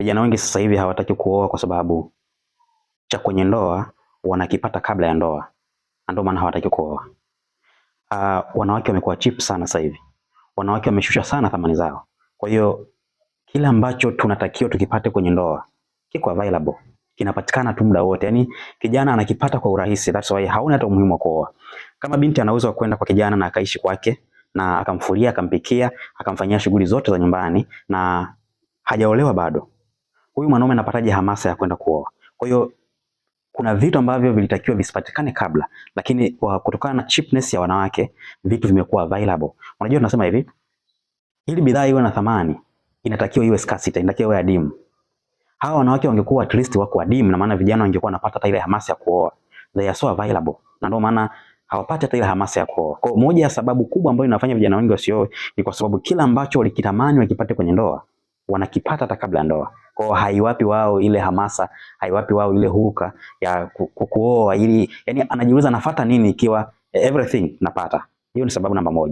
Vijana wengi sasa hivi hawataki kuoa kwa sababu cha kwenye ndoa wanakipata kabla ya ndoa, na ndio maana hawataki kuoa. Wanawake wamekuwa cheap sana sasa hivi, wanawake wameshusha sana thamani zao. Kwa hiyo kila ambacho tunatakiwa tukipate kwenye ndoa kiko available, kinapatikana tu muda wote. Yani kijana anakipata kwa urahisi, that's why haoni hata umuhimu wa kuoa. Kama binti anaweza kwenda kwa kijana na akaishi kwake na akamfulia, akampikia, akamfanyia shughuli zote za nyumbani na hajaolewa bado, huyu mwanaume anapataje hamasa ya kwenda kuoa? Kwa hiyo kuna vitu ambavyo vilitakiwa visipatikane kabla, lakini kwa kutokana na cheapness ya wanawake vitu vimekuwa available. Unajua tunasema hivi, ili bidhaa iwe na thamani inatakiwa iwe scarcity, inatakiwa iwe adimu. Hawa wanawake wangekuwa at least wako adimu, na maana vijana wangekuwa wanapata hata ile hamasa ya kuoa. They are so available, na ndio maana hawapati hata ile hamasa ya kuoa. Kwa moja ya sababu kubwa ambayo inafanya vijana wengi wasioe ni kwa sababu kila ambacho walikitamani wakipate kwenye ndoa wanakipata hata kabla ya ndoa. Kwa hiyo haiwapi wao ile hamasa, haiwapi wao ile huruka ya kuoa ili, yani anajiuliza nafuata nini ikiwa everything napata. Hiyo ni sababu namba moja.